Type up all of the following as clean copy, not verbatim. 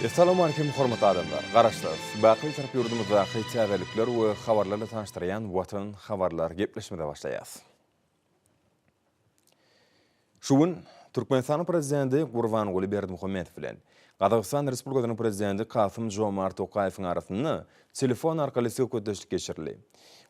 Essalawmalikim hormatly adamlar! Garaşsyz, baky Bitarap ýurdumyzdaky täzelikler we habarlar bilen tanyşdyrýan Watan habarlar gepleşigimize başlaýas. Şu gün Türkmenistanyň Prezidenti Gurbanguly Berdimuhamedow bilen Gazagystan Respublikasynyň Prezidenti Kasym-Žomart Tokaýewiň arasynda telefon arkaly söhbetdeşlik geçirildi.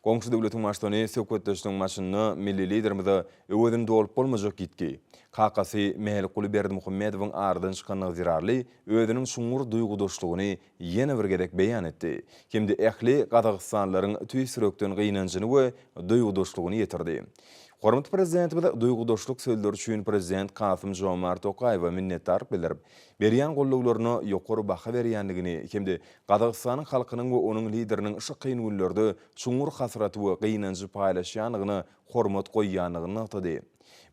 Goňşy döwletiň Baştutany söhbetdeşligiň başynda milli Liderimize öwezini dolup bolmajak ýitgi, kakasy Mälikguly Berdimuhamedowyň aradan çykanlygy zerarly özüniň çuňňur duýgudaşlygyny ýene bir gezek beýan etdi hem-de ähli gazagystanlylaryň tüýs ýürekden gynanjyny we duýgudaşlygyny ýetirdi. Hormatly Prezidentimiz duýgudaşlyk sözleri üçin Prezident Kasym-Žomart Tokaýewe minnetdarlyk bildirip, berýän goldawlaryna ýokary baha berýändigini hem-de Gazagystanyň halkynyň we onuň Lideriniň şu kyn günlerde çuňňur hasraty we gynanjy paýlaşýandygyna hormat goýýandygyny nygtady.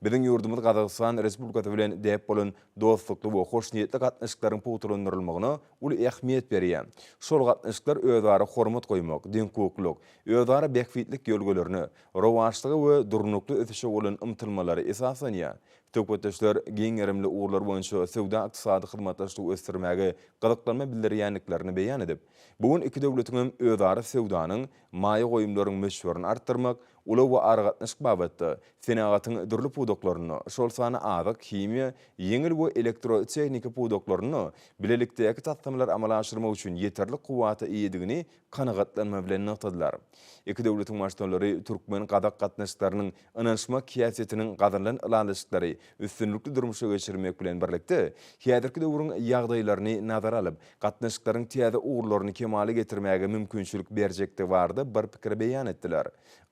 Biziň ýurdumyz Gazagystan Respublikasy bilen däp bolan dostlukly we hoşniýetli gatnaşyklaryň pugtalandyrylmagyna uly ähmiýet berýär. Şol gatnaşyklar özara hormat goýmak, deňhukuklylyk, özara bähbitlik ýörelgelerine, rowaçlyga we durnukly ösüşe bolan ymtylmalara esaslanýar. Söhbetdeşler giň gerimli ugurlar boýunça söwda-ykdysady hyzmatdaşlygy ösdürmäge gyzyklanma bildirýändiklerini beýan edip, bu gün iki döwletiňem özara söwdanyň, maýa goýumlaryň möçberini artdyrmak, ulag we aragatnaşyk babatda, senagatyň dürli pudaklarynda, şol sanda azyk, himiýa, ýeňil we elektrotehnika pudaklarynda bilelikdäki taslamalary amala aşyrmak üçin ýeterlik kuwwata eýedigini kanagatlanma bilen nygtadylar. Iki döwletiň Baştutanlary türkmen-gazak gatnaşyklarynyň ynanyşmak häsiýetiniň gazanylan ylalaşyklary üstünlikli durmuşa geçirmek bilen birlikde, häzirki döwrüň ýagdaýlaryny nazara alyp, gatnaşyklaryň täze ugurlaryny kemala getirmäge mümkinçilik berjekdigi barada bir pikiri beýan etdiler.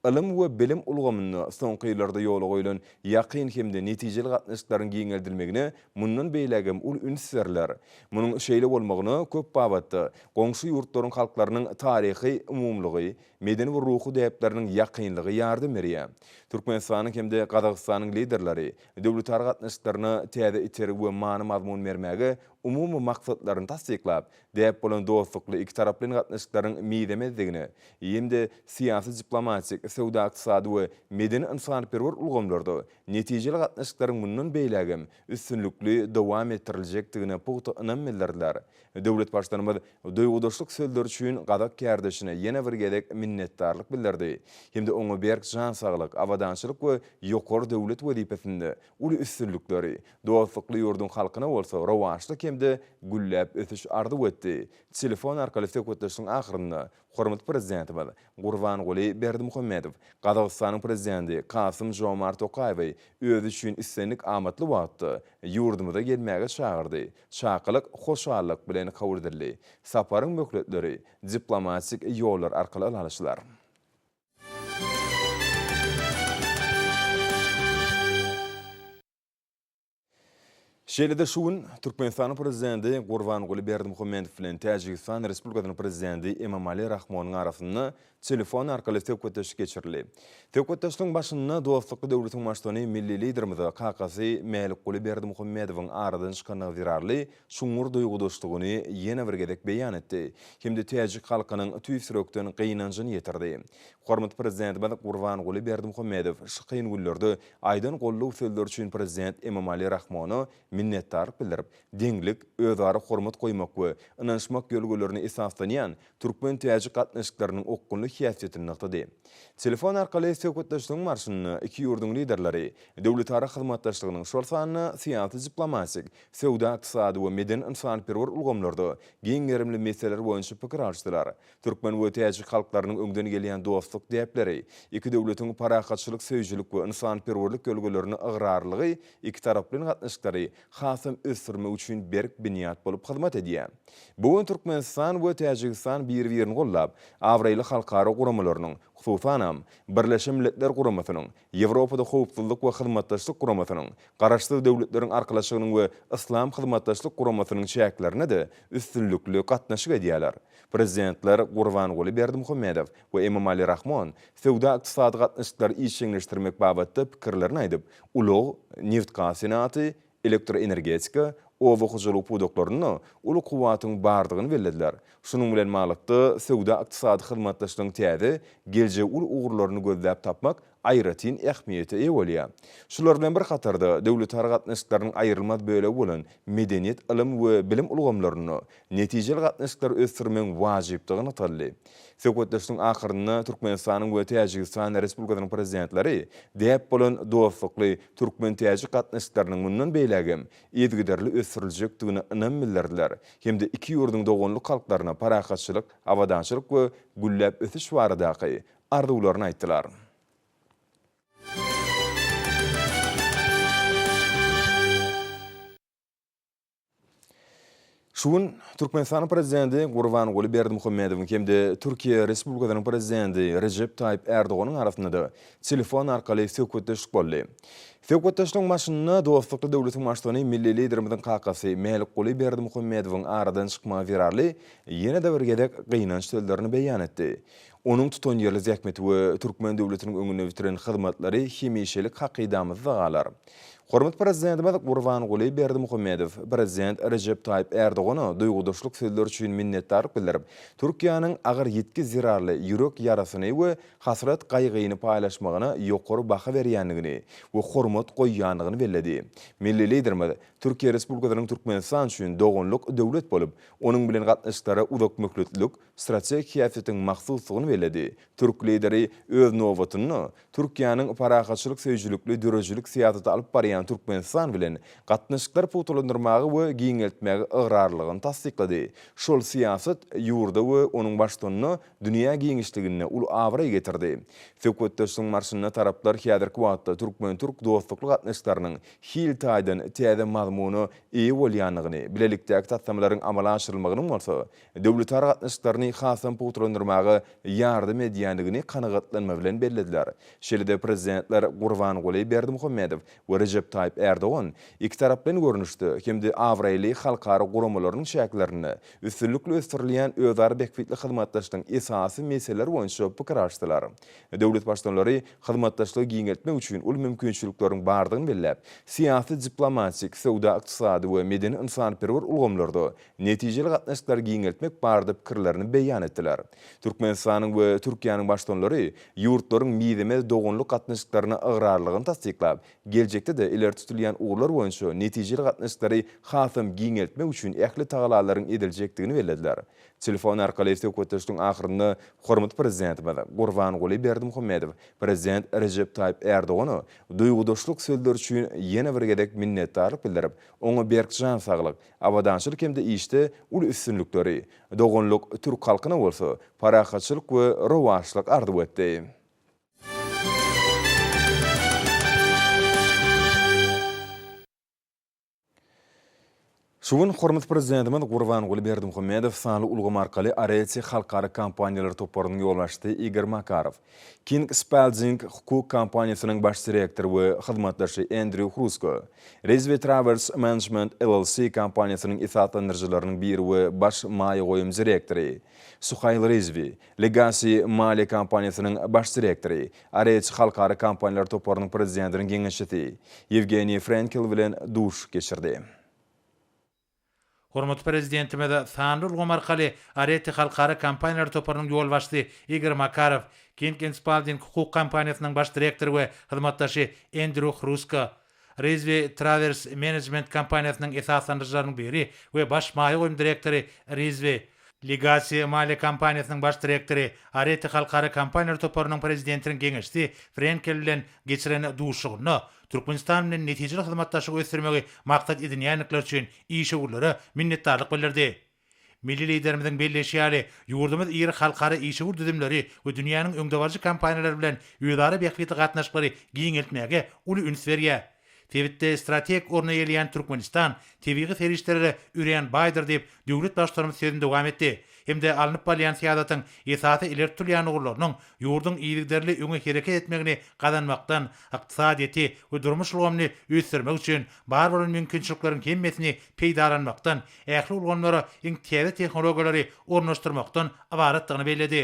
Ylym we bilim ulgamynda soňky ýyllarda ýola goýlan ýakyn hem-de netijeli gatnaşyklaryň giňeldilmegine mundan beýlägem uly üns berler. Munuň şeýle bolmagyna köp babatda goňşy ýurtlaryň halklarynyň taryhy umumylygy, medeni we ruhy däpleriniň ýakynlygy ýardam berýär. Türkmenistanyň hem-de Gazagystanyň Liderleri döwletara gatnaşyklaryna täze itergi we many-mazmun bermäge umumy maksatlaryny tassyklap, däp bolan dostlukly ikitaraplaýyn gatnaşyklaryň mizemezdigine hem-de syýasy-diplomatik, söwda-ykdysady we medeni-ynsanperwer ulgamlarda netijeli gatnaşyklaryň mundan beýlägem üstünlikli dowam etdiriljekdigine pugta ynam bildirdiler. Döwlet Baştutanymyz duýgudaşlyk sözleri üçin gazak kärdeşine ýene bir gezek minnetdarlyk bildirdi hem-de oňa berk jan saglyk, abadançylyk we ýokary döwlet wezipesinde uly üstünlikleri, dostlukly ýurduň halkyna bolsa rowaçlyk hem-de gülläp ösüş arzuw etdi. Telefon arkaly söhbetdeşligiň ahyrynda hormatly Prezidentimiz Gurbanguly Berdimuhamedow Gazagystanyň Prezidenti Kasym-Žomart Tokaýewi özi üçin islendik amatly wagtda ýurdumyza gelmäge çagyrdy. Çakylyk hoşallyk bilen kabul edildi. Saparyň möhletleri diplomatik ýollar arkaly ylalaşylar. Şeýle-de şu gün Türkmenistanyň Prezidenti Gurbanguly Berdimuhamedow bilen Täjigistan Respublikasynyň Prezidenti Emomali Rahmonyň arasynda telefon arkaly söhbetdeşlik geçirildi. Söhbetdeşligiň başynda dostlukly döwletiň Baştutany milli Liderimize kakasy Mälikguly Berdimuhamedowyň aradan çykandygy zerarly çuňňur duýgudaşlygyny ýene bir gezek beýan etdi hem-de täjik halkynyň tüýs ýürekden gynanjyny ýetirdi. Hormatly Prezidentimiz Gurbanguly Berdimuhamedow şu kyn günlerde aýdan goldaw sözleri üçin Prezident Emomali Rahmona minnetdarlyk bildirip, deňlik, özara hormat goýmak we ynanyşmak ýörelgelerine esaslanýan türkmen-täjik gatnaşyklarynyň okgunly häsiýetini nygtady. Telefon arkaly söhbetdeşligiň barşynda iki ýurduň Liderleri döwletara hyzmatdaşlygynyň, şol sanda syýasy-diplomatik, söwda-ykdysady we medeni-ynsanperwer ulgamlarda giň gerimli meseleler boýunça pikir alyşdylar. Türkmen we täjik halklarynyň öňden gelýän dostluk däpleri, iki döwletiň parahatçylyk söýüjilik we ynsanperwerlik ýörelgelerine ygrarlylygy ikitaraplaýyn gatnaşyklary hasam ösdürmek üçin berk binýat bolup hyzmat edýär. Bu gün Türkmenistan we Täjigistan biri-birini goldap, abraýly halkara guramalarynyň, hususanam, Birleşen Milletler Guramasynyň, Ýewropada Howpsuzlyk we Hyzmatdaşlyk Guramasynyň, Garaşsyz Döwletleriň Arkalaşygynyň we Yslam Hyzmatdaşlyk Guramasynyň çäklerinde-de üstünlikli gatnaşyk edýärler. Prezidentler Gurbanguly Berdimuhamedow we Emomali Rahmon söwda-ykdysady gatnaşyklary işjeňleşdirmek babatda pikirlerini aýdyp, ulag, nebitgaz senagaty, elektroenergetika, oba hojalygy pudaklarynda uly kuwwatyň bardygyny bellediler. Şunuň bilen baglylykda, söwda-ykdysady hyzmatdaşlygyň täze, geljegi uly ugurlaryny gözläp tapmak aýratyn ähmiýete eýe bolýar. Şular bilen bir hatarda, döwletara gatnaşyklarynyň aýrylmaz bölegi bolan medeniýet, ylym we bilim ulgamlarynda netijeli gatnaşyklary ösdürmegiň wajypdygy nygtaldy. Söhbetdeşligiň ahyrynda Türkmenistanyň we Täjigistan Respublikasynyň Prezidentleri däp bolan dostlukly türkmen-täjik gatnaşyklarynyň mundan beýlägem yzygiderli ösdüriljekdigine ynam bildirdiler hem-de iki ýurduň doganlyk halklaryna parahatçylyk, abadançylyk we gülläp ösüş baradaky arzuwlaryny aýtdylar. Şu gün Türkmenistanyň Prezidenti Gurbanguly Berdimuhamedowyň hem-de Türkiýe Respublikasynyň Prezidenti Rejep Taýyp Ärdoganyň arasynda-da telefon arkaly söhbetdeşlik boldy. Söhbetdeşligiň başynda dostlukly döwletiň Baştutany milli Liderimiziň kakasy Mälikguly Berdimuhamedowyň aradan çykmagy zerarly ýene-de bir gezek gynanç sözlerini beýan etdi. Onuň tutanýerli zähmeti we türkmen döwletiniň öňünde bitiren hyzmatlary hemişelik hakydamyzda galar. Hormatly Prezidentimiz Gurbanguly Berdimuhamedow Prezident Rejep Taýyp Ärdogana duýgudaşlyk sözleri üçin minnetdarlyk bildirip, Türkiýäniň agyr ýitgi zerarly ýürek ýarasyny we hasrat gaýgyny paýlaşmagyna ýokary baha berýändigini we hormat goýýandygyny belledi. Milli Liderimiz Türkiýe Respublikasynyň Türkmenistan üçin doganlyk döwlet bolup, onuň bilen gatnaşyklara uzakmöhletlilik strategik häsiýetiň mahsusdygyny belledi. Türk Lideri öz nobatynda Türkiýäniň parahatçylyk söýüjilikli döredijilik syýasaty alyp barýan Türkmenistan bilen gatnaşyklary pugtalandyrmaga we giňeltmäge ygrarlylygyny tassyklady. Şol syýasat ýurda we onuň Baştutanyna dünýä giňişliginde uly abraý getirdi. Söhbetdeşligiň barşynda taraplar häzirki wagtda türkmen-türk dostlukly gatnaşyklarynyň hil taýdan täze mazmuna eýe bolýandygyny, bilelikdäki taslamalaryň amala aşyrylmagynyň bolsa döwletara gatnaşyklaryny hasam pugtalandyrmaga ýardam edýändigini kanagatlanma bilen bellediler. Şeýle-de Prezidentler Gurbanguly Berdimuhamedow we Rejep Taýyp Ärdogan ikitaraplaýyn görnüşde hem-de abraýly halkara guramalarynyň çäklerinde üstünlikli ösdürilýän özara bähbitli hyzmatdaşlygyň esasy meseleleri boýunça pikir alyşdylar. Döwlet Baştutanlary hyzmatdaşlygy giňeltmek üçin uly mümkinçilikleriň bardygyny belläp, syýasy-diplomatik, söwda-ykdysady we medeni-ynsanperwer ulgamlarda netijeli gatnaşyklary giňeltmek barada pikirlerini beýan etdiler. Türkmenistanyň we Türkiýäniň Baştutanlary ýurtlaryň mizemez doganlyk gatnaşyklaryna ygrarlygyny tassyklap, geljekde-de ileri tutulýan ugurlar boýunça netijeli gatnaşyklary hasam giňeltmek üçin ähli tagalalaryň ediljekdigini bellediler. Telefon arkaly söhbetdeşligiň ahyrynda hormatly Prezidentimiz Gurbanguly Berdimuhamedow Prezident Rejep Taýyp Ärdogana duýgudaşlyk sözleri üçin ýene bir gezek minnetdarlyk bildirip, oňa berk jan saglyk, abadançylyk hem-de işde uly üstünlikleri, doganlyk türk halkyna bolsa parahatçylyk we rowaçlyk arzuw etdi. Şu gün hormatly Prezidentimiz Gurbanguly Berdimuhamedow sanly ulgam arkaly Areti halkara kompaniýalar toparynyň ýolbaşçysy Igor Makarow, King Spalding hukuk kompaniýasynyň baş direktory we hyzmatdaşy Endrýu Hrusko, Rizvi Travers Management LLC kompaniýasynyň esaslandyryjylarynyň biri we baş maýa goýum direktory Suhail Rizvi, Legacy maliýe kompaniýasynyň baş direktory, Areti halkara kompaniýalar toparynyň prezidentiniň geňeşçisi Ýewgeniý Frenkel bilen duşuşyk geçirdi. Hormatly Prezidentimiz sanly ulgam arkaly Areti halkara kompaniýalar toparynyň ýolbaşçysy Igor Makarow, King and Spalding hukuk kompaniýasynyň baş direktory we hyzmatdaşy Endrýu Hrusko, Rizvi Travers Management kompaniýasynyň esaslandyryjylarynyň biri we baş maýa goýum direktory Rizvi, Legacy maliýe kompaniýasynyň baş direktory, Areti halkara kompaniýalar toparynyň prezidentiniň geňeşçisi Frenkel bilen geçiren duşuşygynda Türkmenistan bilen netijeli hyzmatdaşlygy ösdürmegi maksat edinýändikleri üçin işewürlere minnetdarlyk bildirdi. Milli Liderimiziň belleýşi ýaly, ýurdumyz iri halkara işewür düzümleri we dünýäniň öňdebaryjy kompaniýalary bilen özara bähbitli gatnaşyklary giňeltmäge uly üns berýär. Sebitde strategik orny eýeleýän Türkmenistan tebigy serişdelere örän baýdyr diýip, döwlet Baştutanymyz sözüni dowam etdi hem-de alnyp barylýan syýasatyň esasy ileri tutulýan ugurlarynyň ýurduň yzygiderli öňe hereket etmegini gazanmakdan, ykdysadyýeti we durmuş ulgamyny ösdürmek üçin bar bolan mümkinçilikleriň hemmesini peýdalanmakdan, ähli ulgamlara iň täze tehnologiýalary ornaşdyrmakdan ybaratdygyny belledi.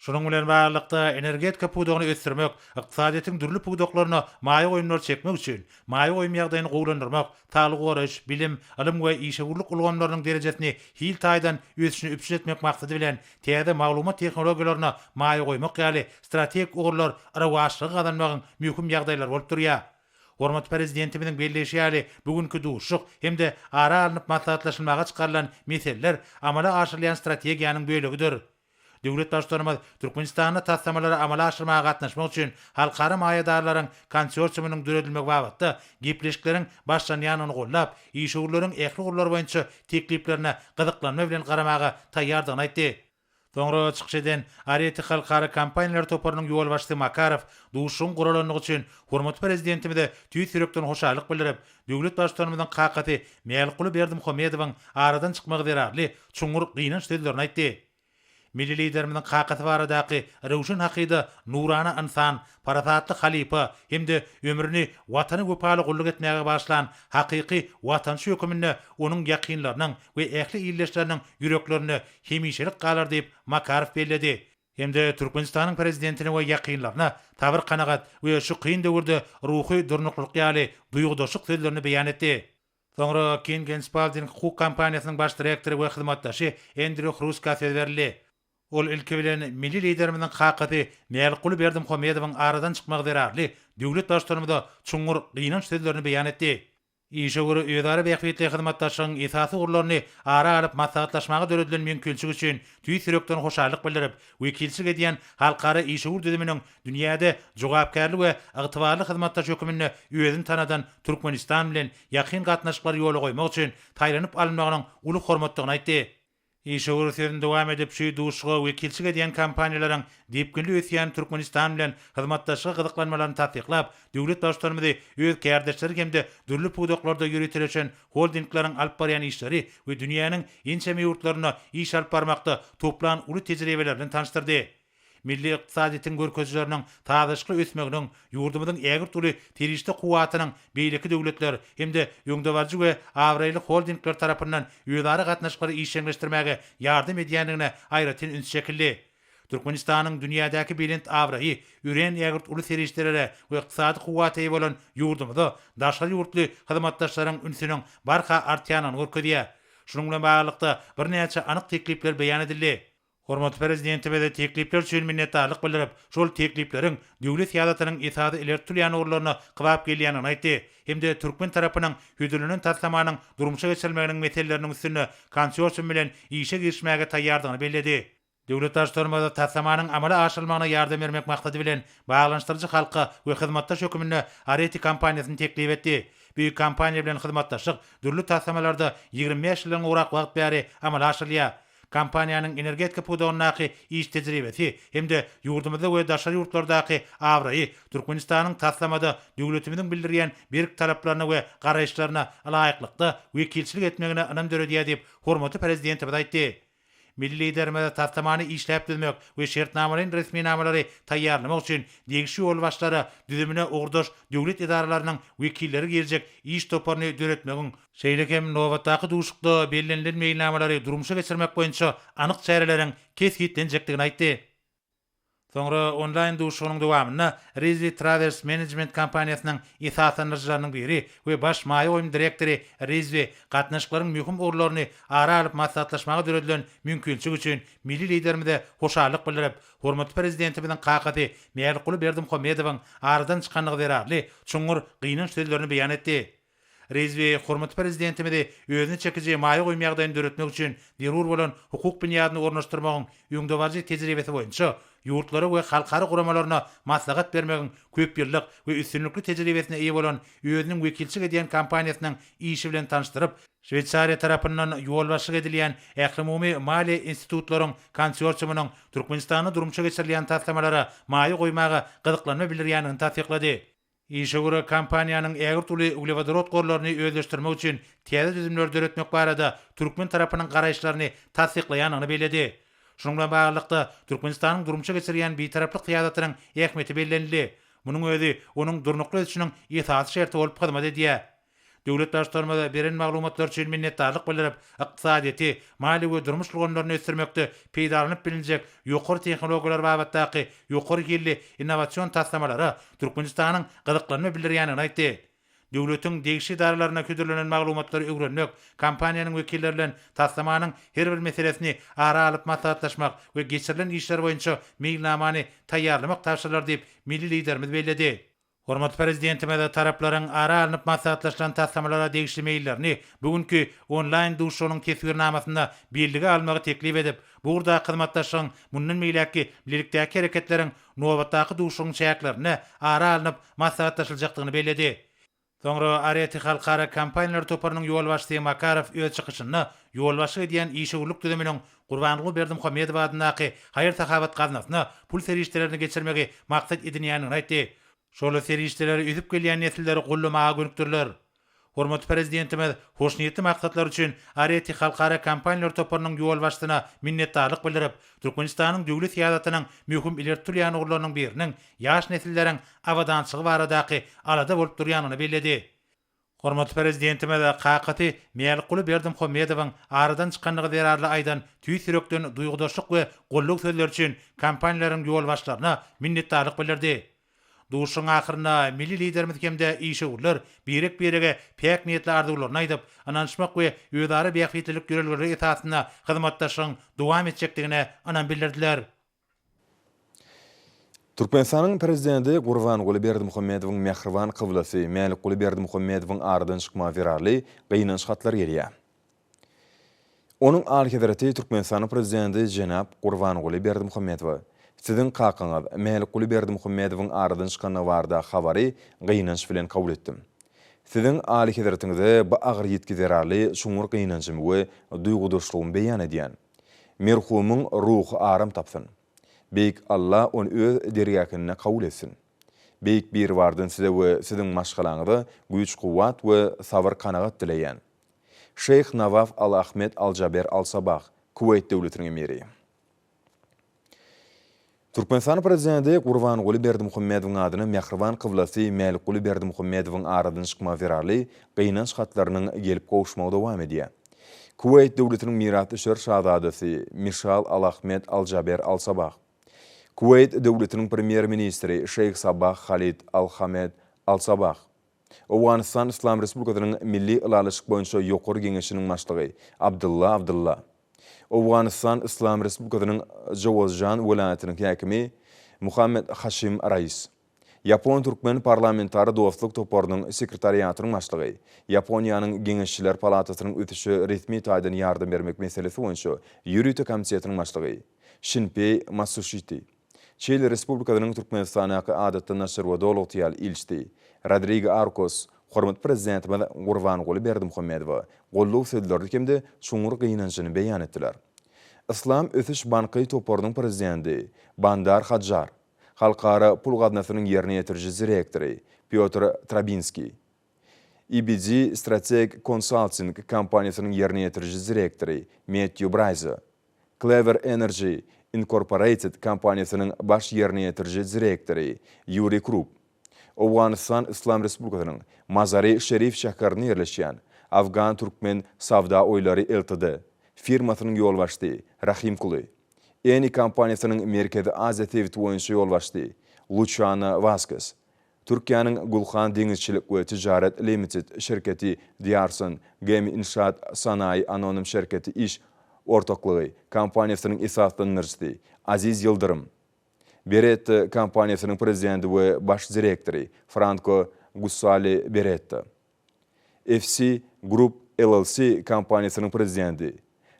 Şunuň bilen baglylykda, energetika pudagyny ösdürmek, ykdysadyýetiň dürli pudaklaryna maýa goýumlary çekmek üçin maýa goýum ýagdaýyny gowulandyrmak, saglygy goraýyş, bilim, ylym we işewürlik ulgamlarynyň derejesini hil taýdan ösüşini üpjün etmek maksady bilen täze maglumat tehnologiýalaryna maýa goýmak ýaly strategik ugurlar rowaçlygy gazanmagyň möhüm ýagdaýlary bolup durýar. Hormatly Prezidentimiziň belleýşi ýaly, bu günki duşuşyk hem-de ara alnyp maslahatlaşylmaga çykarylan meseleler amala aşyrylýan strategiýanyň bölegidir. Döwlet Baştutanymyz Türkmenistanda taslamalary amala aşyrmaga gatnaşmak üçin halkara maýadarlaryň konsorsiumynyň döredilmegi babatda gepleşikleriň başlanýandygyny goldap, işewürleriň ähli ugurlar boýunça tekliplerine gyzyklanma bilen garamaga taýýardygyny aýtdy. Soňra çykyş eden Areti halkara kompaniýalar toparynyň ýolbaşçysy Makarow duşuşygyň guralandygy üçin hormatly Prezidentimize tüýs ýürekden hoşallyk bildirip, döwlet Baştutanymyzyň kakasy Mälikguly Berdimuhamedowyň aradan çykmagy zerarly çuňňur gynanç sözlerini aýtdy. Milli Liderimiziň kakasy baradaky röwşen hakyda nurana ynsan, parasatly halypa hem-de ömrüni Watana wepaly gulluk etmäge bagyşlan hakyky watançy höküminde onuň ýakynlarynyň we ähli ildeşleriniň ýüreklerinde hemişelik galar diýip, Makarow belledi. Hem-de Türkmenistanyň Prezidentine we ýakynlaryna sabyr-kanagat we şu kyn döwürde ruhy durnuklylyk ýaly duýgudaşlyk sözlerini beýan etdi. Soňra King and Spalding hukuk kompaniýasynyň baş direktory we hyzmatdaşy Endrýu Hruska söz berildi. Ol ilki bilen milli Liderimiziň kakasy Mälikguly Berdimuhamedowyň aradan çykmagy zerarly döwlet Baştutanymyza çuňňur gynanç sözlerini beýan etdi. Işewür özara bähbitli hyzmatdaşlygyň esasy ugurlaryny ara alyp maslahatlaşmaga döredilen mümkinçilik üçin tüýs ýürekden hoşallyk bildirip, wekilçilik edýän halkara işewür düzüminiň dünýäde jogapkärli we ygtybarly hyzmatdaş höküminde özüni tanadan Türkmenistan bilen ýakyn gatnaşyklary ýola goýmak üçin saýlanyp alynmagynyň uly hormatdygyny aýtdy. Işewür sözüni dowam edip, şu duşuşyga wekilçilik edýän kompaniýalaryň depginli ösýän Türkmenistan bilen hyzmatdaşlyga gyzyklanmalaryny tassyklap, döwlet Baştutanymyzy öz kärdeşleri hem-de dürli pudaklarda ýöriteleşen holdingleriň alyp barýan işleri we dünýäniň ençeme ýurtlarynda iş alyp barmakda toplan uly tejribeleri bilen tanyşdyrdy. Milli ykdysadyýetiň görkezijileriniň sazlaşykly ösmeginiň, ýurdumyzyň ägirt uly serişde kuwwatynyň beýleki döwletler hem-de öňdebaryjy we abraýly holdingler tarapyndan özara gatnaşyklary işjeňleşdirmäge ýardam edýändigine aýratyn üns çekildi. Türkmenistanyň dünýädäki belent abraýy örän ägirt uly serişdelere we ykdysady kuwwata eýe bolan ýurdumyza daşary ýurtly hyzmatdaşlaryň ünsüniň barha artýandygyny görkezýär. Şunuň bilen baglylykda, birnäçe anyk teklipler beýan edildi. Hormatly Prezidentimize teklipler üçin minnetdarlyk bildirip, şol teklipleriň döwlet syýasatynyň esasy ileri tutulýan ugurlaryna kybap gelýändigini aýtdy hem-de türkmen tarapynyň hödürlenen taslamanyň durmuşa geçirilmeginiň meseleleriniň üstünde konsorsium bilen işe girişmäge taýýardygyny belledi. Döwlet Baştutanymyz taslamanyň amala aşyrylmagyna ýardam bermek maksady bilen, baglanyşdyryjy halka we hyzmatdaş höküminde Areti kompaniýasyny teklip etdi. Bu kompaniýa bilen hyzmatdaşlyk dürli taslamalarda 25 ýyldan gowrak wagt bäri amala aşyrylýar. Kompaniýanyň energetika pudagyndaky iş tejribesi hem-de ýurdumyzda we daşary ýurtlardaky abraýy Türkmenistanyň taslamada döwletimiziň bildirýän berk talaplaryna we garaýyşlaryna ylaýyklykda wekilçilik etmegine ynam döredýär diýip, hormatly Prezidentimiz aýtdy. Milli Liderimiz taslamany işläp düzmek we şertnamalaýyn resminamalary taýýarlamak üçin degişli ýolbaşçylara düzümine ugurdaş döwlet edaralarynyň wekilleri girjek iş toparyny döretmegiň Şeýle hem nobatdaky duşuşykda bellenilen meýilnamalary durmuşa geçirmek boýunça anyk çäreleriň kesgitlenjekdigini aýtdy. Soňra onlaýn duşuşygynyň dowamynda Rizvi Travels Management kompaniýasynyň esaslandyryjylarynyň biri we baş maýa goýum direktory Rizvi gatnaşyklaryň möhüm ugurlaryny ara alyp maslahatlaşmaga döredilen mümkinçilik üçin milli Liderimize hoşallyk bildirip, hormatly Prezidentimiziň kakasy Mälikguly Berdimuhamedowyň aradan çykanlygy zerarly çuňňur gynanç sözlerini beýan etdi. Rizwi hormatly Prezidentimizi özüne çekiji maýa goýum ýagdaýyny döretmek üçin zerur bolan hukuk binýadyny ornaşdyrmagyň öňdebaryjy tejribesi boýunça ýurtlara we halkara guramalaryna maslahat bermegiň köp ýyllyk we üstünlikli tejribesine eýe bolan özüniň wekilçilik edýän kompaniýasynyň işi bilen tanyşdyryp, Şweýsariýa tarapyndan ýolbaşçylyk edilýän ählumumy maliýe institutlaryň konsorsiumynyň Türkmenistanda durmuşa geçirilýän taslamalara maýa goýmaga gyzyklanma bildirýändigini tassyklady. Işewür kompaniýanyň ägirt uly uglewodorod gorlaryny özleşdirmek üçin täze düzümleri döretmek barada türkmen tarapynyň garaýyşlaryny tassyklaýandygyny belledi. Şunuň bilen baglylykda, Türkmenistanyň durmuşa geçirýän bitaraplyk syýasatynyň ähmiýeti bellenildi. Munuň özi onuň durnukly ösüşiniň esasy şerti bolup hyzmat edýär. Döwlet Baştutanymyz beren maglumatlar üçin minnetdarlyk bildirip, ykdysadyýeti, maliýe we durmuş ulgamlaryny ösdürmekde peýdalanyp bilinjek ýokary tehnologiýalar babatdaky ýokary hilli innowasion taslamalara Türkmenistanyň gyzyklanma bildirýändigini aýtdy. Döwletiň degişli edaralaryna hödürlenen maglumatlary öwrenmek, kompaniýanyň wekilleri bilen taslamanyň her bir meselesini ara alyp maslahatlaşmak we geçirilen işler boýunça meýilnamany taýýarlamak tabşyrylar diýip, milli Liderimiz belledi. Hormatly Prezidentimiz taraplaryň ara alnyp maslahatlaşylan taslamalara degişli meýillerini bu günki onlaýn duşuşygynyň teswirnamasynda bellige almagy teklip edip, bu ugurdaky hyzmatdaşlygyň mundan beýläkki bilelikdäki hereketleriň nobatdaky duşuşygyň çäklerinde ara alnyp maslahatlaşyljakdygyny belledi. Soňra Areti halkara kompaniýalar toparynyň ýolbaşçysy Makarow öz çykyşynda ýolbaşçylyk edýän işewürlik düzüminiň Gurbanguly Berdimuhamedow adyndaky haýyr-sahawat gaznasyna pul serişdelerini geçirmegi maksat edinýändigini aýtdy. Şol serişdeler ösüp gelýän nesilleri goldamaga gönükdiriler. Hormatly Prezidentimiz hoşniýetli maksatlar üçin Areti halkara kompaniýalar toparynyň ýolbaşçysyna minnetdarlyk bildirip, Türkmenistanyň döwlet syýasatynyň möhüm ileri tutulýan ugurlarynyň biriniň ýaş nesilleriň abadançylygy baradaky alada bolup durýandygyny belledi. Hormatly Prezidentimiz kakasy Mälikguly Berdimuhamedowyň aradan çykanlygy zerarly aýdan tüýs ýürekden duýgudaşlyk we goldaw sözleri üçin kompaniýalaryň ýolbaşçylaryna minnetdarlyk bildirdi. Duşuşygyň ahyrynda milli Liderimiz hem-de işewürler birek-birege päk niýetli arzuwlaryny aýdyp, ynanyşmak we özara bähbitlilik ýörelgeleri esasynda hyzmatdaşlygyň dowam etjekdigine ynam bildirdiler. Türkmenistanyň Prezidenti Gurbanguly Berdimuhamedowyň mähriban kyblasy Mälikguly Berdimuhamedowyň aradan çykmagy zerarly gynanç hatlary gelýär. Onuň Alyhezreti Türkmenistanyň Prezidenti jenap Gurbanguly Berdimuhamedowa, Siziň kakaňyz Mälikguly Berdimuhamedowyň aradan çykandygy barada habary gynanç bilen kabul etdim. Siziň Alyhezretiňize bu agyr ýitgi zerarly çuňňur gynanjymy we duýgudaşlygymy beýan edýän. Merhumyň ruhy aram tapsyn. Beýik Alla ony öz dergähinde kabul etsin. Beýik Biribardan size we siziň maşgalaňyza güýç-kuwwat we sabyr-kanagat dileýän. Şeýh Nawaf Al-Ahmed Al-Jaber Al-Sabah, Kuweýt Döwletiniň Emiri. Türkmenistanyň Prezidenti Gurbanguly Berdimuhamedowyň adyna mähriban kyblasy Mälikguly Berdimuhamedowyň aradan çykmagy zerarly gynanç hatlarynyň gelip gowuşmagy dowam edýär. Kuweýt Döwletiniň mirasdüşer şazadasy Mişal Al-Ahmed Al-Jaber Al-Sabah, Kuweýt Döwletiniň Premýer-ministri Şeýh Sabah Halid Al-Hamed Al-Sabah, Owganystan Yslam Respublikasynyň Milli ylalaşyk boýunça Ýokary Geňeşiniň başlygy Abdylla Abdylla, Owganystan Yslam Respublikasynyň Jowazjan welaýatynyň häkimi Muhammet Haşim Rais, Ýapon-türkmen parlamentara dostluk toparynyň sekretariatynyň başlygy, Ýaponiýanyň Geňeşçiler palatasynyň ösüşe resmi taýdan ýardam bermek meselesi boýunça ýörite komitetiniň başlygy Şinpeý Matsuşiti, Çili Respublikasynyň Türkmenistandaky Adatdan daşary we Doly ygtyýarly ilçisi Rodrigo Arkos hormatly Prezidentimiz Gurbanguly Berdimuhamedowa goldaw sözlerini hem-de çuňňur gynanjyny beýan etdiler. Yslam ösüş banky toparynyň prezidenti Bandar Hadjar, Halkara pul gaznasynyň ýerine ýetiriji direktory Pýotr Trabinskiý, IBG Strategic Consulting kompaniýasynyň ýerine ýetiriji direktory Mettýu Braýza, Clever Energy Incorporated kompaniýasynyň baş ýerine ýetiriji direktory Ýuriý Krupp, Owganystan Yslam Respublikasynyň Mazary-Şerif şäherinde ýerleşýän Afgan-Türkmen Savda Oýlary LTD firmasynyň ýolbaşçysy Rahim Kuly, Eni kompaniýasynyň Merkezi Aziýa sebiti boýunça ýolbaşçysy Luçiano Waskes, Türkiýäniň Gulhan deňizçilik we tijaret limited şirketi Diarson Gemi Inşaat Sanayi Anonim şirketi iş ortaklygy kompaniýasynyň esaslandyryjysy Aziz Ýyldyrym, Beretta kompaniýasynyň prezidenti we baş direktory Franko Gussali Beretta, FC Group LLC kompaniýasynyň prezidenti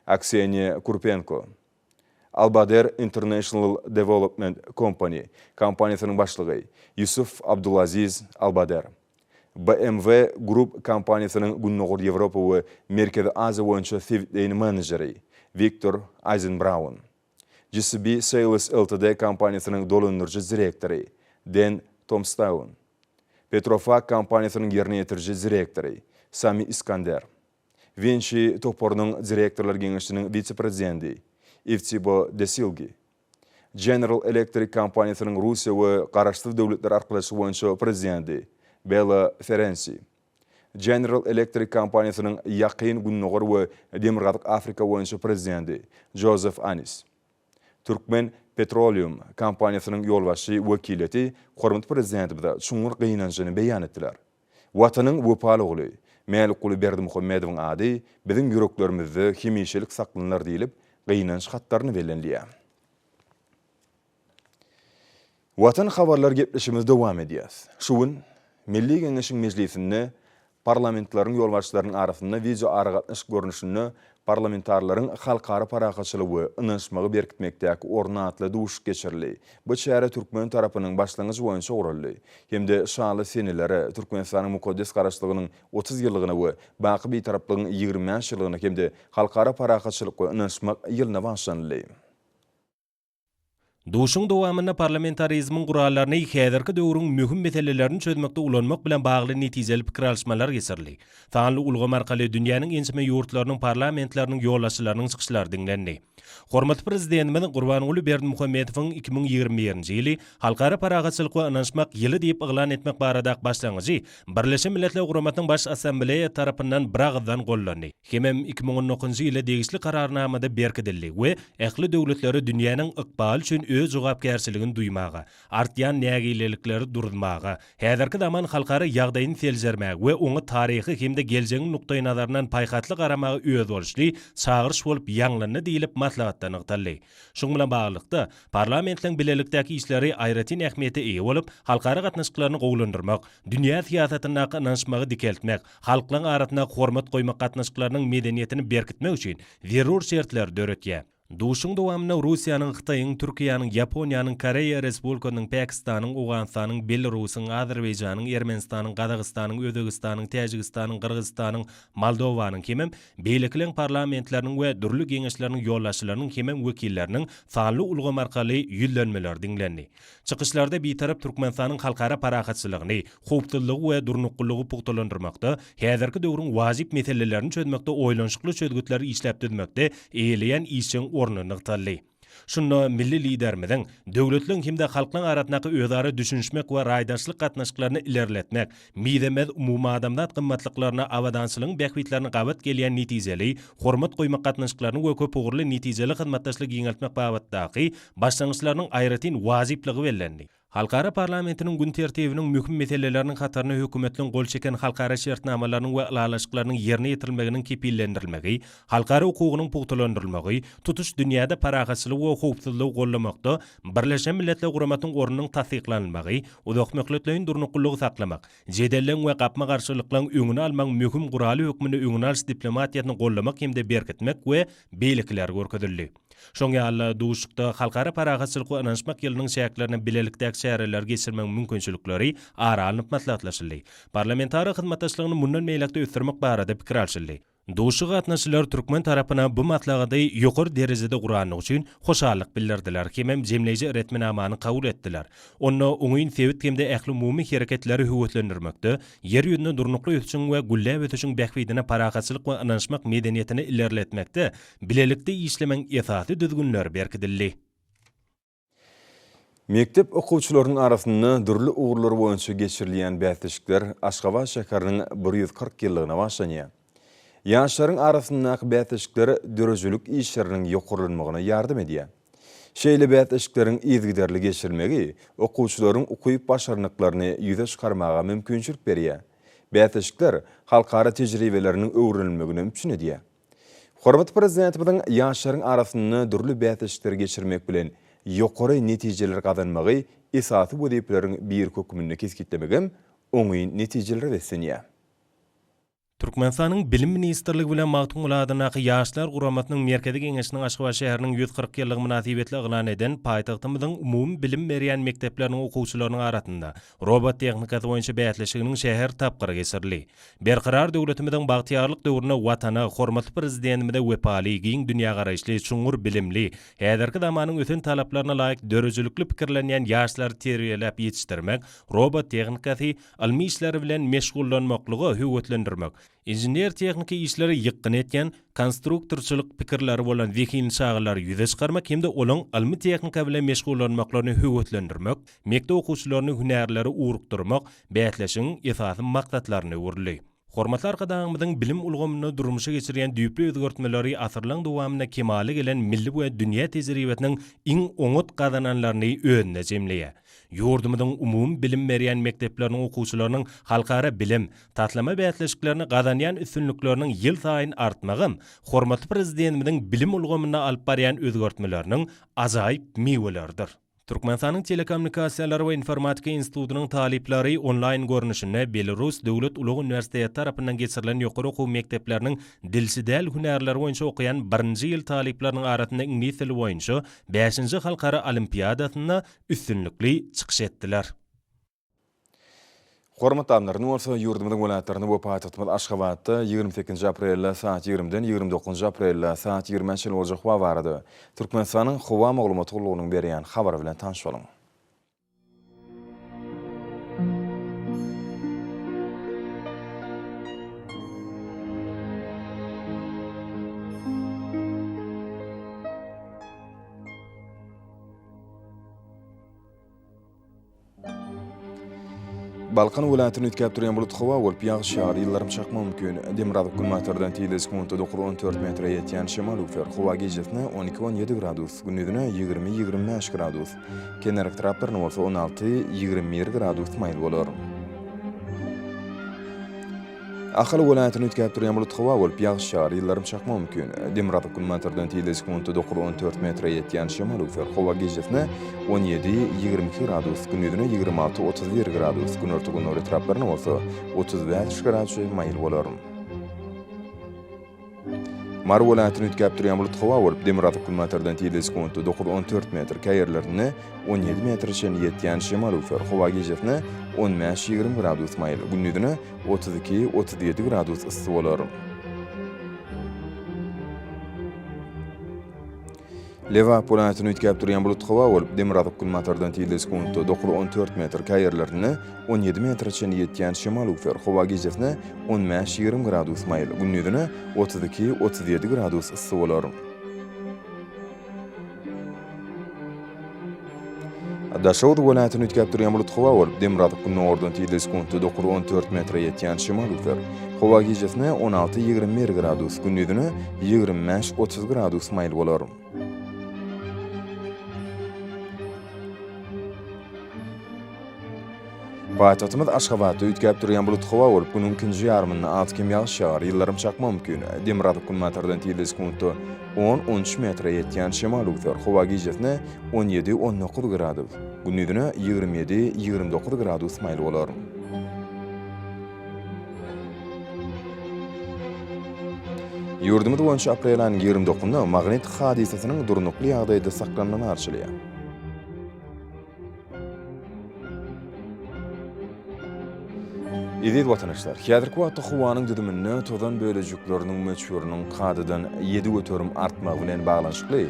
Akseniýa Kurpenko. Albader International Development Company kompaniýasynyň başlygy Ýusuf Abdulaziz Albader, BMW Group kompaniýasynyň Gündogar Ýewropa we Merkezi Aziýa boýunça sebitleýin menejeri Wiktor Aýzenbraun, GCB Sales Ltd kompaniýasynyň dolandyryjy direktory Den Tomstaun, Petrofac kompaniýasynyň ýerine ýetiriji direktory Sami Iskander. Winçi toparynyň direktorlar geňeşiniň wise-prezidenti Iwtibo Desilgi, General Electric kompaniýasynyň Russiýa we Garaşsyz Döwletler Arkalaşygy boýunça prezidenti Bela Ferensi, General Electric kompaniýasynyň Ýakyn Gündogar we Demirgazyk Afrika boýunça prezidenti Jozef Anis, Türkmen Petroleum kompaniýasynyň ýolbaşçy wekiliýeti hormatly Prezidentimize çuňňur gynanjyny beýan etdiler. Watanyň wepaly ogly Mälikguly Berdimuhamedowyň ady biziň ýüreklerimizde hemişelik saklanylar diýlip, gynanç hatlarynda bellenilýär. Watan habarlar gepleşigimizi dowam edýäs. Şu gün Milli Geňeşiň Mejlisinde parlamentleriň ýolbaşçylarynyň arasynda wideoaragatnaşyk görnüşinde Parlamentarileriň halkara parahatçylygy we ynanyşmagy berkitmekdäki orny atly duşuşyk geçirildi. Bu çäre türkmen tarapynyň başlangyjy boýunça guraldy hem-de şanly senelere, Türkmenistanyň mukaddes Garaşsyzlygynyň 30 ýyllygyna we baky Bitaraplygyň 25 ýyllygyna hem-de Halkara parahatçylyk we ynanyşmak ýylyna bagyşlanyldy. Duşuň dowamynda parlamentarizmiň gurallaryny häzirki döwrüň möhüm meselelerini çözmekde ulanmak bilen bagly netijeli pikir alyşmalar geçirildi. Sanly ulgam arkaly dünýäniň ençeme ýurtlarynyň parlamentleriniň ýolbaşçylarynyň çykyşlary diňlendi. Hormatly Prezidentimiz Gurbanguly Berdimuhamedowyň 2021-nji ýyly Halkara parahatçylyk we ynanyşmak ýyly diýip yglan etmek baradaky başlangyjy Birleşen Milletler Guramasynyň Baş Assambleýasy tarapyndan biragyzdan goldandy. Hemem 2019-njy ýyla degişli Kararnamada berkidildi we ähli döwletleri dünýäniň ykbaly üçin öz jogapkärçiligini duýmaga, artýan nägilelikleri duruzmaga, häzirki zaman halkara ýagdaýyny seljermäge we oňa taryhy hem-de geljegiň nukdaýnazaryndan paýhasly garamaga özboluşly çagyryş bolup ýaňlandy diýlip maslahatda nygtaldy. Şunuň bilen baglylykda, parlamentleriň bilelikdäki işleri aýratyn ähmiýete eýe bolup, halkara gatnaşyklaryny gowulandyrmak, dünýä syýasatyndaky ynanyşmagy dikeltmek, halklaryň arasynda hormat goýmak gatnaşyklarynyň medeniýetini berkitmek üçin zerur şertleri döretýär. Duşuşygyň dowamynda Russiýanyň, Hytaýyň, Türkiýäniň, Ýaponiýanyň, Koreýa Respublikasynyň, Pakistanyň, Owganystanyň, Belarusyň, Azerbaýjanyň, Ermenistanyň, Gazagystanyň, Özbegistanyň, Täjigistanyň, Gyrgyzystanyň, Moldowanyň hemem beýlekileň parlamentleriniň we dürli geňeşleriniň ýolbaşçylarynyň hemem wekilleriniň sanly ulgam arkaly ýüzlenmeleri diňlendi. Çykyşlarda Bitarap Türkmenistanyň halkara parahatçylygyny, howpsuzlygy we durnuklylygy pugtalandyrmakda, häzirki döwrüň wajyp meselelerini çözmekde oýlanyşykly çözgütleri işläp düzmekde eýeleýän işjeň orny nygtaldy. Şunda milli Liderimiziň döwletleriň hem-de halklaryň arasyndaky özara düşünişmek we raýdaşlyk gatnaşyklaryny ilerletmek, mizemez umumadamzat gymmatlyklaryna, abadançylygyň bähbitlerine gabat gelýän netijeli, hormat goýmak gatnaşyklaryny we köpugurly netijeli hyzmatdaşlygy giňeltmek babatdaky başlangyçlarynyň aýratyn wajyplygy bellendi. Halkara parlamentiniň gün tertibiniň möhüm meseleleriniň hataryna hökümetliň gol çeken halkara şertnamalarynyň we ylalaşyklarynyň ýerine ýetirilmeginiň kepillendirilmegi, halkara hukugynyň pugtalandyrylmagy, tutuş dünýäde parahatçylygy we howpsuzlygy goldamakda Birleşen Milletler Guramasynyň ornunyň tassyklanylmagy, uzakmöhletleýin durnuklylygy saklamak, jedelleň we gapma-garşylyklaryň öňüni almagyň möhüm guraly hökmünde öňüni alyş diplomatiýasyny goldamak hem-de berkitmek we beýlekiler görkezildi. Şoň ýaly-da, duşuşykda Halkara parahatçylyk we ynanyşmak ýylynyň çäklerinde bilelikdäki çäreleri geçirmegiň mümkinçilikleri ara alnyp maslahatlaşyldy. Parlamentara hyzmatdaşlygyny mundan beýläk-de ösdürmek barada pikir alşyldy. Duşuşyga gatnaşyjylar türkmen tarapyna bu maslahaty ýokary derejede gurandygy üçin hoşallyk bildirdiler hemem jemleýji resminamany kabul etdiler. Onda oňyn sebit hem-de ählumumy hereketleri höweslendirmekde, Ýer ýüzünde durnukly ösüşiň we gülläp ösüşiň bähbidine parahatçylyk we ynanyşmak medeniýetini ilerletmekde bilelikde işlemegiň esasy düzgünleri berkidildi. Mekdep okuwçylarynyň arasynda dürli ugurlar boýunça geçirilýän bäsleşikler Aşgabat şäheriniň 140 ýyllygyna bagyşlanýar. Ýaşlaryň arasyndaky bäsleşikler döredijilik işleriniň ýokarlanmagyna ýardam edýär. Şeýle bäsleşikleriň yzygiderli geçirilmegi okuwçylaryň ukyp-başarnyklaryny ýüze çykarmaga mümkinçilik berýär. Bäsleşikler halkara tejribeleriniň öwrenilmegini üpjün edýär. Hormatly Prezidentimiziň ýaşlaryň arasynda dürli bäsleşikleri geçirmek bilen ýokary netijeleri gazanmagy esasy wezipeleriň biri hökmünde kesgitlemegem oňyn netijelere beslenýär. Türkmenistanyň Bilim ministrligi bilen Magtymguly adyndaky Ýaşlar guramasynyň Merkezi Geňeşiniň Aşgabat şäheriniň 140 ýyllygy mynasybetli yglan eden paýtagtymyzyň umumy bilim berýän mekdepleriniň okuwçylarynyň arasynda robot tehnikasy boýunça bäsleşiginiň şäher tapgyry geçirildi. Berkarar döwletimiziň bagtyýarlyk döwründe Watana, hormatly Prezidentimize wepaly, giň dünýägaraýyşly, çuňňur bilimli, häzirki zamanyň ösen talaplaryna laýyk döredijilikli pikirlenýän ýaşlary terbiýeläp ýetişdirmek, robot tehnikasy, ylmy işleri bilen meşgullanmaklyga höweslendirmek, inžener-tehniki işlere ýykgyn etýän, konstruktorçylyk pikirleri bolan zehinli çagalary ýüze çykarmak hem-de olaň ylmy-tehnika bilen meşgullanmaklaryny höweslendirmek, mekdep okuwçylaryny hünärlere ugrukdyrmak bäsleşigiň esasy maksatlaryna öwrüldi. Hormatly Arkadagymyzyň bilim ulgamynda durmuşa geçirýän düýpli özgertmeleri asyrlaryň dowamynda kemala gelen milli we dünýä tejribesiniň iň oňat gazananlaryny özünde jemleýär. Ýurdumyzyň umumy bilim berýän mekdepleriniň okuwçylarynyň halkara bilim, taslama bäsleşiklerinde gazanýan üstünlikleriniň ýylsaýyn artmagam hormatly Prezidentimiziň bilim ulgamynda alyp barýan özgertmeleriniň ajaýyp miweleridir. Türkmenistanyň Telekommunikasiýalar we informatika institutynyň talyplary onlaýn görnüşinde Belarus döwlet ulag uniwersiteti tarapyndan geçirilen ýokary okuw mekdepleriniň dilçi däl hünärleri boýunça okaýan birinji ýyl talyplarynyň arasynda iňlis dili boýunça bäşinji halkara olimpiadasynda üstünlikli çykyş etdiler. Hormatly adamlar, indi bolsa ýurdumyzyň welaýatlarynda we paýtagtymyz Aşgabatda 28 aprelde saat 20-den 29 aprelde saat 20-ä çenli boljak howa barada Türkmenistanyň Howa maglumat gullugynyň berýän habary bilen tanyş boluň. Balkan welaýatyny üýtgäp durýan bulut howa bolup, ýagyş ýagar, ýyldyrym çakmagy mümkin. Demirgazyk-günbatardan tizligi sekuntda 9-14 metre ýetýän şemal öwser. Howa gijesine on iki-on ýedi gradus, gündizine 20-25 gradus, kenar etraplarynda bolsa on alty, 21 gradus maýyl bolar. Ahal welaýatyny üýtgäp durýan bulut howa bolup, ýagyş ýagar, ýyldyrym çakmagy mümkin. Demirgazyk-günbatardan tizligi sekuntda 9-14 metre ýetýän şemal öwser. Howa gijesine 17, 22 gradus, gündizine 26, 31 gradus, günorta-gündogar etraplarynda bolsa 35 gradus maýyl bolar. Mary welaýatyny üýtgäp durýan bulut howa bolup, demirgazyk-günbatardan tizligi sekuntda 9-14 metr, käýerlerinde 17 metre çenli ýetýän şemal öwser. Howa gijesine 15-20 gradus maýyl, gündizine 32-37 gradus yssy bolar. Lebap welaýatyny üýtgäp durýan bulut howa bolup, demirgazyk-günbatardan tizligi sekuntda 9-14 metr, käýerlerinde 17 metre çenli ýetýän şemal öwser. Howa gijesine 15-20 gradus maýyl, gündizine 32-37 gradus yssy bolar. Daşoguz welaýatyny üýtgäp durýan bulut howa bolup, demirgazyk-gündogardan tizligi sekuntda 9-14 metre ýetýän şemal öwser. Howa gijesine 16-21 gradus, gündizine 25-30 gradus maýyl bolar. Paýtagtymyz Aşgabatda üýtgäp durýan bulut howa bolup, günüň ikinji ýarymynda az-kem ýagyş ýagar, ýyldyrym çakmagy mümkin. Demirgazyk-günbatardan tizligi sekuntda on, on üç metre ýetýän şemal öwser. Howa gijesine on ýedi, on dokuz gradus, gündizine 27, 29 gradus maýyl bolar. Ýurdumyz boýunça aprel aýynyň 29-nda magnit hadysasynyň durnukly ýagdaýda saklanmagy arçalýar. Eziz watandaşlar, häzirki wagtda howanyň düzüminde tozan bölejikleriniň möçberiniň kadadan 7% artmagy bilen baglanyşykly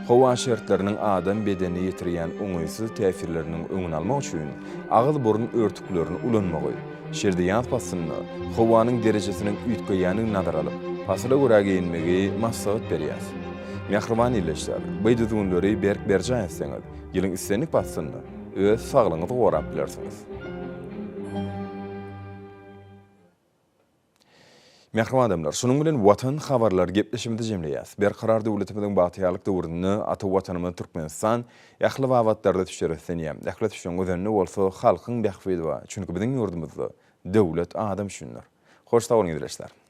howa şertleriniň adam bedenine ýetirýän oňaýsyz täsirleriniň öňüni almak üçin agyz-burun örtüklerini ulanmagy, şeýle-de ýaz paslynda howanyň derejesiniň üýtgeýändigini nazara alyp, pasyla görä geýinmegi maslahat berýäris. Mähriban ildeşler, bu düzgünleri berk berjaý etseňiz, Ýylyň islendik paslynda öz saglygyňyzy gorap bilersiňiz. Mähriban adamlar, şunuň bilen Watan habarlary gepleşigimizi jemleýäs. Berkarar döwletimiziň bagtyýarlyk döwründe ata Watanymyz Türkmenistan ähli babatlarda ösüşlere beslenýär. Ähli ösüşiň özeninde bolsa halkyň bähbidi bar. Çünki biziň ýurdumyzda döwlet adam üçindir. Hoş sag boluň ildeşler!